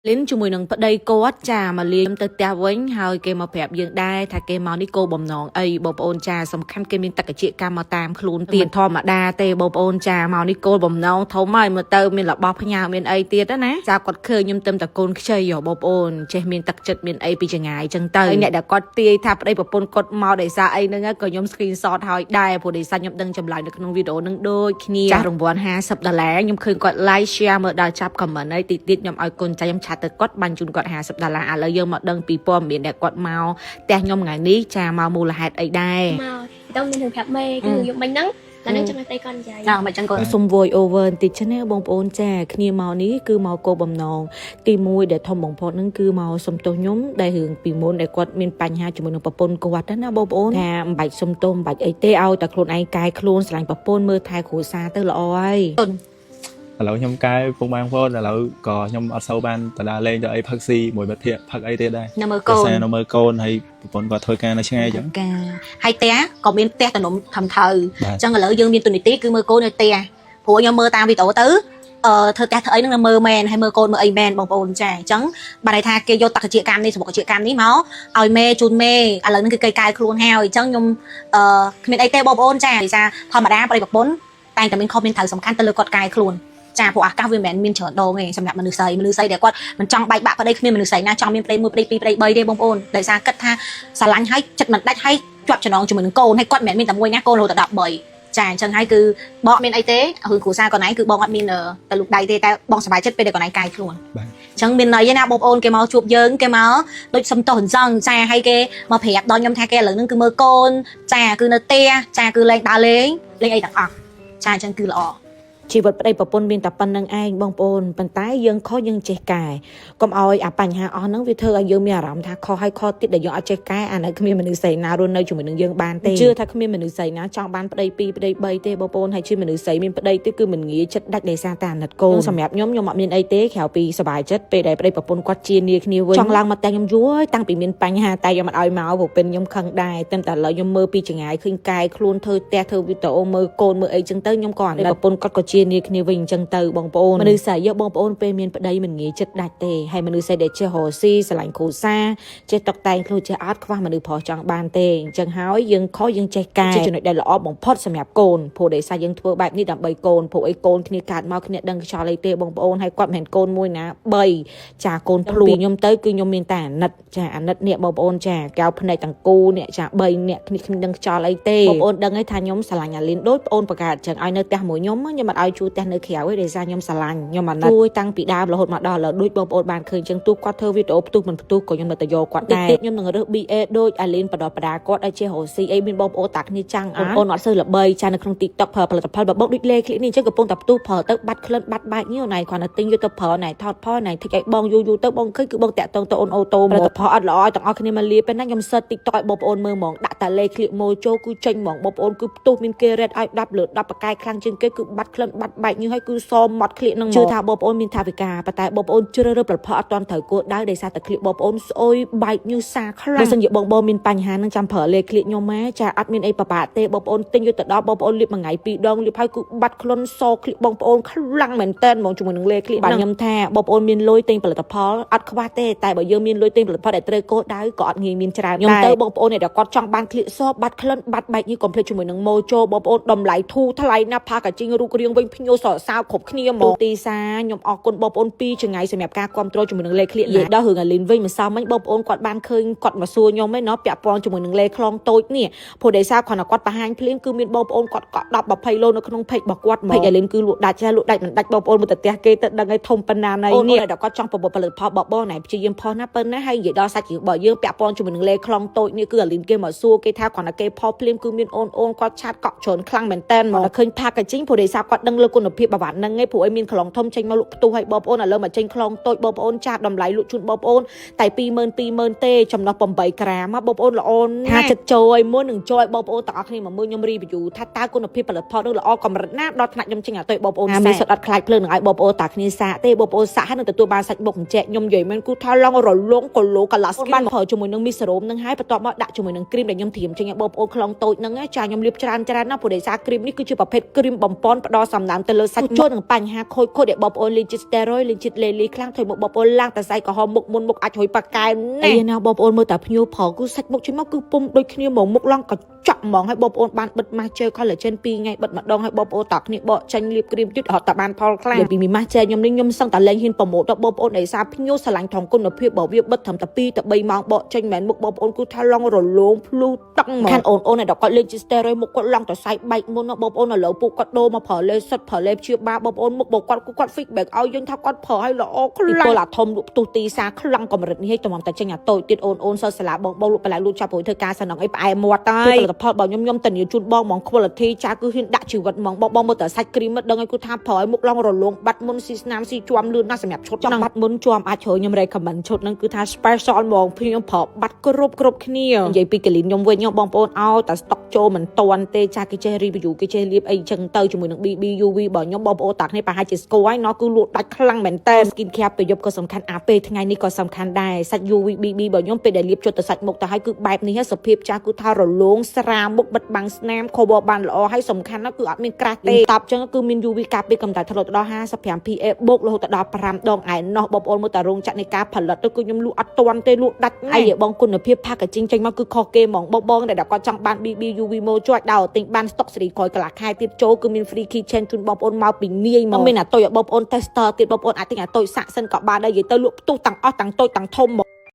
លិនជាមួយនឹងប្តីគាត់ចាមកលាទៅផ្ទះវិញហើយគេមកប្រាប់យើងដែរថាគេមកនេះគោលបំណងអីបងប្អូនចាសំខាន់គេមានតក្កកម្មមកតាមខ្លួនទៀតធម្មតាទេបងប្អូនចាមកនេះគោលបំណងធំហើយមើលទៅមានរបស់ផ្ញើមានអីទៀតណាចាគាត់ឃើញខ្ញុំទឹមតកូនខ្ចីហ៎បងប្អូនចេះមានទឹកចិត្តមានអីពីចងាយចឹងទៅហើយអ្នកដែលគាត់ទាយថាប្តីប្រពន្ធគាត់មកដោយសារអីហ្នឹងក៏ខ្ញុំ screen shot ហើយដែរព្រោះដោយសារខ្ញុំដឹងចម្លើយនៅក្នុងវីដេអូហ្នឹងដូចគ្នាចាស់រង្វាន់50ដុល្លារខ្ញុំឃើញគាត់ like share មើលដល់ចាប់ comment ហើយតិចទៀតខ្ញុំឲ្យកូនចៅខ្ញុំ chat ទៅគាត់បាញ់ជូនគាត់50ដុល្លារឥឡូវយើងមកដឹងពីព័ត៌មានដែលគាត់មកផ្ទះខ្ញុំថ្ងៃនេះចាមកមូលហេតុអីដែរ មកទៅមានរឿងប្រាប់មេគឺយប់មិញហ្នឹងតែនឹងចង់ឲ្យប្តីគាត់និយាយ ចាមិនចឹងគាត់ សុំ voice over បន្តិចចឹងណាបងប្អូនចាគ្នាមកនេះគឺមកគោលបំណងទី1ដែលធំបំផុតហ្នឹងគឺមកសុំទោសខ្ញុំដែលរឿងពីមុនដែលគាត់មានបញ្ហាជាមួយនឹងប្រពន្ធគាត់ណាបងប្អូនថាមិនបាច់សុំទោសមិនបាច់អីទេឲ្យតែខ្លួនឯងកែខ្លួនស្រឡាញ់ប្រពន្ធមើលថែគ្រួសារទៅល្អហើយ ឥឡូវខ្ញុំកែពុកម៉ែបងប្អូនឥឡូវក៏ខ្ញុំអត់សូវបានទៅដើរលេងទៅអីផឹកស៊ីមួយមិត្តភក្តិផឹកអីទៀតដែរ នៅមើលកូន ដោយសារនៅមើលកូនហើយប្រពន្ធគាត់ធ្វើការនៅឆ្ងាយអញ្ចឹង ការហើយផ្ទះក៏មានផ្ទះតំណុំធំត្រូវ បាទ អញ្ចឹងឥឡូវយើងមានទូនីតិគឺមើលកូននៅផ្ទះព្រោះខ្ញុំមើលតាមវីដេអូទៅអឺធ្វើផ្ទះធ្វើអីហ្នឹងនៅមើលមែនហើយមើលកូនមើលអីមែនបងប្អូនចាអញ្ចឹងបានន័យថាគេយកតក្កកម្មនេះសម្បុកកម្មនេះមកឲ្យមេជូនមេឥឡូវហ្នឹងគឺគេកែខ្លួនហើយអញ្ចឹងខ្ញុំអឺគ្មានអីទេបងប្អូនចាដោយសារធម្មតាប្តីប្រពន្ធតែងតែមានខុសមានត្រូវសំខាន់ទៅលើគាត់កែខ្លួនចាព្រោះឱកាសវាមិនមែនមានច្រើនដងទេសម្រាប់មនុស្សស្រីមនុស្សស្រីដែលគាត់មិនចង់បែកបាក់ប្តីគ្មានមនុស្សស្រីណាចង់មានប្តីមួយប្តីពីរប្តីបីទេបងប្អូនដោយសារគិតថាស្រឡាញ់ហើយចិត្តមិនដាច់ហើយជាប់ចំណងជាមួយនឹងកូនហើយគាត់មិនមែនមានតែមួយណាកូនរហូតដល់13ចាអញ្ចឹងហើយគឺបងអត់មានអីទេរឿងគ្រួសារកូនឯងគឺបងអត់មានទៅលូកដៃទេតែបងសប្បាយចិត្តពេលដែលកូនឯងកាយខ្លួន បាទ អញ្ចឹងមានន័យឯណាបងប្អូនគេមកជួបយើងគេមកដូចសុំទោសអញ្ចឹងចាហើយគេមកប្រាប់ដល់ខ្ញុំថាគេឥឡូវហ្នឹងគឺមើលកូនចាគឺនៅផ្ទះចាគឺលែងដើរលេងលេងអីទាំងអស់ចាអញ្ចឹងគឺល្អ ជីវិតប្តីប្រពន្ធមានតែប៉ុណ្្នឹងឯងបងប្អូនប៉ុន្តែយើងខុសយើងចេះកែកុំឲ្យអាបញ្ហាអស់ហ្នឹងវាធ្វើឲ្យយើងមានអារម្មណ៍ថាខុសហើយខុសទៀតដែលយើងអត់ចេះកែអានោះគ្មានមនុស្សស្រីណារស់នៅជាមួយនឹងយើងបានទេជឿថាគ្មានមនុស្សស្រីណាចង់បានប្តីពីរប្តីបីទេបងប្អូនហើយជាមនុស្សស្រីមានប្តីទៀតគឺមិនងាយចិត្តដាច់ដោយសារតែអាណិតកូនសម្រាប់ខ្ញុំខ្ញុំអត់មានអីទេក្រៅពីសប្បាយចិត្តពេលដែលប្តីប្រពន្ធគាត់ជានាគ្នាវិញចង់ឡើងមកតែខ្ញុំយូរហើយតាំងពីមានបញ្ហាតែខ្ញុំអត់ឲ្យមកព្រោះពេលខ្ញុំខឹងដែរតែតែឥឡូវខ្ញុំមើលពីចងាយឃើញកែខ្លួនធ្វើផ្ទះធ្វើវីដេអូមើលកូនមើលអីចឹងទៅខ្ញុំក៏អាណិតប្រពន្ធគាត់ក៏ជានាគ្នាវិញអញ្ចឹងទៅបងប្អូនមនុស្សស្រីយកបងប្អូនពេលមានប្តីមិនងាយចិត្តដាច់ទេហើយមនុស្សស្រីដែលចេះរកស៊ីស្រឡាញ់គ្រួសារចេះតុបតែងខ្លួនចេះអត់ខ្វះមនុស្សប្រុសចង់បានទេអញ្ចឹងហើយយើងខុសយើងចេះកែជាចំណុចដែលល្អបំផុតសម្រាប់កូនព្រោះដោយសារយើងធ្វើបែបនេះដើម្បីកូនព្រោះអីកូនគ្នាកើតមកគ្នាដឹងខ្យល់អីទេបងប្អូនហើយគាត់មិនមែនកូនមួយណា3ចាកូនភ្លួខ្ញុំទៅគឺខ្ញុំមានតែអាណិតចាអាណិតនេះបងប្អូនចាកៅភ្នែកទាំងគូនេះចា3អ្នកគ្នាគ្មានដឹងខ្យល់អីទេបងប្អូនដឹងឯងថាខ្ញុំស្រឡាញ់អាលីនដូចបងប្អូនបង្កើតចឹងឲ្យនៅផ្ទះមួយខ្ញុំខ្ញុំអត់ឲ្យជួផ្ទះនៅក្រៅទេដោយសារខ្ញុំស្រឡាញ់ខ្ញុំអាណិតជួយតាំងពីដើមរហូតមកដល់ឥឡូវដូចបងប្អូនបានឃើញចឹងទោះគាត់ធ្វើវីដេអូផ្ទុះមិនផ្ទុះក៏ខ្ញុំនៅតែយកគាត់ដែរទៀតខ្ញុំនឹងរើស BA ដូចអាលីនបដបដាគាត់ឲ្យចេះរកស៊ីអីមានបងប្អូនតាគ្នាចាំងបងប្អូនអត់សូវល្បីចានៅក្នុង TikTok ប្រើផលិតផលបបោកដូចលេឃ្លីនេះចឹងកំពុងតែផ្ទុះប្រើទៅបាត់ក្លិនបាត់បែកញៀវណៃគ្រាន់តែទិញយកទៅប្រើណៃថតផលណៃធីកឲ្យបងយូរយូរទៅបងឃើញគឺបងតាក់តងទៅអូនអូតូផលិតផលអត់ល្អឲ្យទាំងអស់គ្នាមកលាពេលណាខ្ញុំ search TikTok ឲ្យបងប្អូនមើលហ្មងដាក់តែលេឃ្លៀកម៉ូចូលគឺចេញហ្មងបងប្អូនគឺផ្ទុះមានគេរ៉េតឲ្យ10លើ10បកាយខ្លាំងជាងគេគឺបាត់ក្លិនបាត់បែកញើសហើយគឺសមម៉ត់ឃ្លៀកហ្នឹងជឿថាបងប្អូនមានថាវិការប៉ុន្តែបងប្អូនជ្រើសរើសផលិតផលអត់ទាន់ត្រូវគោលដៅដោយសារតែឃ្លៀកបងប្អូនស្អុយបែកញើសសាខ្លាំងបើសិនជាបងប្អូនមានបញ្ហាហ្នឹងចាំប្រើលេឃ្លៀកខ្ញុំម៉ែចាអត់មានអីពិបាកទេបងប្អូនទិញយកទៅដល់បងប្អូនលាបមួយថ្ងៃពីរដងលាបហើយគឺបាត់ក្លិនសឃ្លៀកបងប្អូនខ្លាំងមែនតើហ្មងជាមួយនឹងលេឃ្លៀកបាទខ្ញុំថាបងប្អូនមានលុយទិញផលិតផលអត់ខ្វះទេតែបើយើងមានលុយទិញផលិតផលដែលត្រូវគោលដៅក៏អត់ងាយមានច្រើនខ្ញុំទៅបងប្អូនដែលគាត់ចង់បានឃ្លៀកសបាត់ក្លិនបាត់បែកញើសកុំភ្លេចជាមួយនឹងម៉ូជូបងប្អូនតម្លៃធូរថ្លៃណាស់packaging រូបរាងវិញភ្ញៀវសរសើរគ្រប់គ្នាហ្មងទីសាខ្ញុំអរគុណបងប្អូនពីរចង្ងាយសម្រាប់ការគ្រប់គ្រងជាមួយនឹងលេខឃ្លៀកណាដល់រឿងអាលីនវិញម្សិលមិញបងប្អូនគាត់បានឃើញគាត់មកសួរខ្ញុំឯណោះពាក់ព័ន្ធជាមួយនឹងលេខខ្លងតូចនេះព្រោះដោយសារគ្រាន់តែគាត់បង្ហាញភ្លាមគឺមានបងប្អូនគាត់កក់10 20ឡូនៅក្នុង page របស់គាត់មក page អាលីនគឺលក់ដាច់ចាលក់ដាច់មិនដាច់បងប្អូនមើលទៅផ្ទះគេទៅដឹងឲ្យធំប៉ុណ្ណាណៃនេះដែលគាត់ចង់ប្រមូលផលិតផលបបងណៃព្យាយាមផុសណាប៉ុណ្ណាហើយនិយាយដល់សាច់រឿងរបស់យើងពាក់ព័ន្ធជាមួយនឹងលេខខ្លងតូចនេះគឺអាលីនគេមកសួរគេថាគ្រាន់តែគេផុសភ្លាមគឺមានអូនអូនគាត់ chat កក់ច្រើនខ្លាំងមែនតើមកឃើញ packaging ព្រោះដោយសារគាត់ដឹងលើគុណភាពបាវ៉ាន់ហ្នឹងឯងព្រោះឲ្យមានខ្លងធំចេញមកលក់ផ្ទុះឲ្យបងប្អូនឥឡូវមកចេញខ្លងតូចបងប្អូនចាតម្លៃលក់ជូនបងប្អូនតែ20000 20000ទេចំណុះ8ក្រាមបងប្អូនល្អណាស់ចិត្តចូលឲ្យមុននឹងចូលឲ្យបងប្អូនទាំងអស់គ្នាមកមើលខ្ញុំ review ថាតើគុណភាពផលិតផលនឹងល្អកម្រិតណាដល់ថ្នាក់ខ្ញុំចេញឲ្យទៅបងប្អូនមានសុទ្ធអត់ខ្លាចភ្លើងនឹងឲ្យបងប្អូនតាគ្នាសាកទេបងប្អូនសាកហើយនឹងទទួលបានសាច់មុខអញ្ចែកខ្ញុំនិយាយមែនគូថាឡងរលងគីឡូកន្លះស្គីនបានប្រើជាមួយនឹងមីសេរ៉ូមនឹងហើយបន្ទាប់មកដាក់ជាមួយនឹងគ្រីមដែលខ្ញុំត្រៀមចេញឲ្យបងប្អូនខ្លងតូចហ្នឹងចាខ្ញុំលាបច្រើនច្រើនណាស់ព្រោះដោយសារគ្រីមនេះគឺជាប្រភេទគ្រីមបំពន់ផ្ដល់សំ សំណើមទៅលើសាច់ចូលនឹងបញ្ហាខូចខូចដែលបងប្អូនលេងជាតិ steroid លេងជាតិលេលីខ្លាំងធ្វើមុខបងប្អូនឡើងតែស្អែកក្រហមមុខមុនមុខអាចហុយប៉ាកែណែណាបងប្អូនមើលតែភ្ញៀវផលគឺសាច់មុខចេញមកគឺពុំដូចគ្នាហ្មងមុខឡើងកញ្ចក់ហ្មងឲ្យបងប្អូនបានបិទម៉ាស់ជែល collagen 2ថ្ងៃបិទម្ដងឲ្យបងប្អូនតគ្នាបកចេញលាបគ្រីមទៀតរត់តែបានផលខ្លាំងពីមីម៉ាស់ជែលខ្ញុំនេះខ្ញុំសឹងតែលែងហ៊ានប្រម៉ូទដល់បងប្អូនដោយសារភ្ញៀវស្រឡាញ់ថងគុណភាពបើវាបិទត្រឹមតែ2ទៅ3ម៉ោងបកចេញមែនមុខបងប្អូនគឺថាឡងរលោងភ្លឺតឹងហ្មងខានអូនអូនឯដល់គាត់លេងជា steroid មុខគាត់ឡងតែសៃបែកមុនបងប្អូនឥឡូវពួកគាត់ដូរមកប្រើលេសិតប្រើលេព្យាបាលបងប្អូនមុខបងគាត់គឺគាត់ feedback ឲ្យយើងថាគាត់ប្រើឲ្យល្អខ្លាំងពលអាធំលក់ផ្ទុះទីសាខ្លាំងកម្រិតនេះឲ្យតម្រាំតែចេញអាតូចទៀតអូនអូនសិស្សសាលាបងបងលក់បន្លែលក់ចាប់ព្រួយធ្វើការសំណងអីផ្អែមមាត់ហើយផលិតផលរបស់ខ្ញុំខ្ញុំធានាជូនបងហ្មង quality ចាគឺហ៊ានដាក់ជីវិតហ្មងបងបងមើលតែសាច់គ្រីមដឹងឲ្យគឺថាប្រើឲ្យមុខឡងរលោងបាត់មុនស៊ីស្នាមស៊ីជាំលឿនណាស់សម្រាប់ឈុតហ្នឹងបាត់មុនជាំអាចជ្រើខ្ញុំ recommend ឈុតហ្នឹងគឺថា special ហ្មងខ្ញុំប្រើបាត់គ្រប់គ្រប់គ្នានិយាយពីកលីនខ្ញុំវិញបងប្អូនឲ្យតែស្តុកចូលមិនតាន់ទេចាគេចេះ review គេចេះលាបអីចឹងទៅជាមួយនឹង BBUV របស់ខ្ញុំបងប្អូនតាគ្នាប្រហែលជាស្គាល់ហើយណោះគឺលក់ដាច់ខ្លាំងមែនតើ skin care ពេលយប់ក៏សំខាន់អាពេលថ្ងៃនេះក៏សំខាន់ដែរសាច់ UV BB របស់ខ្ញុំពេលដែលលាបជុតទៅសាច់មុខទៅហើយគឺបែបនេះសភាពចាស់គឺថារលោងស្រាមុខបិទបាំងស្នាម cover បានល្អហើយសំខាន់ណាស់គឺអត់មានក្រាស់ទេតបចឹងគឺមាន UV ការពារកម្ដៅថលដល់55 PA បូករហូតដល់5ដងឯណោះបងប្អូនមើលតារោងចក្រនៃការផលិតទៅគឺខ្ញុំលក់អត់ទាន់ទេលក់ដាច់ណាស់ហើយបងគុណភាព packaging ចេញមកគឺខុសគេហ្មងបងបងដែលគាត់ចង់បាន BB UV មកជួយដល់ទិញបានស្តុកសេរីក្រោយកន្លះខែទៀតចូលគឺមាន free keychain ជូនបងប្អូនមកពីនាយមកមានអាតុយឲ្យបងប្អូន tester ទៀតបងប្អូនអាចទិញអាតុយសាក់សិនក៏បានដែរនិយាយទៅលក់ផ្ទុះទាំងអស់ទាំងតូចទាំងធំហ្មង។